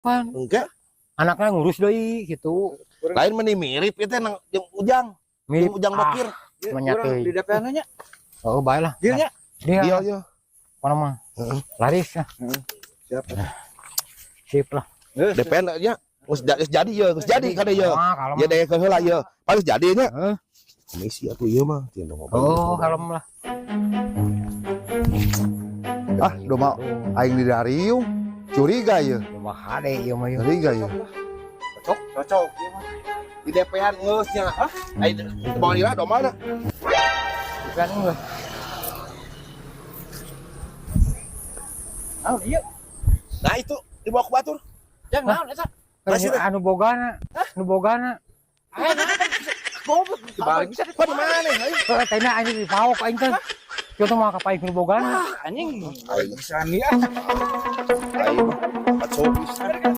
Pan Engke. Anaknya ngurus deui gitu. Lain meni mirip itu nang jeung Ujang. Mirip. Jeung Ujang Bakir. Menya Urang teuing. di DP-na nya. Oh, bae lah. Deal nya. Dia. Dia aja. Mana mah. Heeh. Laris ya. Siap. Sip lah. Geus. DPN nya geus jadi ya, geus jadi kada ya. Ah, kalau Ya deh heula ya. Paling jadi nya. Heeh. Komisi atuh ieu mah teu ngobrol. Oh, kalem lah. Ah, domba aing di dariung. Curiga ya. Domba hade ieu mah ieu. Curiga ya. Cocok, cocok ieu mah. Di DP-an geus nya. Hah? Ai bawa lila domba na. Bukan enggak. Naon ieu? Nah itu dibawa ke batur. Jang naon eta? Masih teh. Anu bogana, anu bogana. Ah, naon kan bisa goblok dibalik bisa Kok di mana? Ayo. Heuh, teh na anjing dipaok aing teh. Kieu mah kapaing nu bogana. Anjing. Aing Bisa nih ah. aing mah kacau pisan.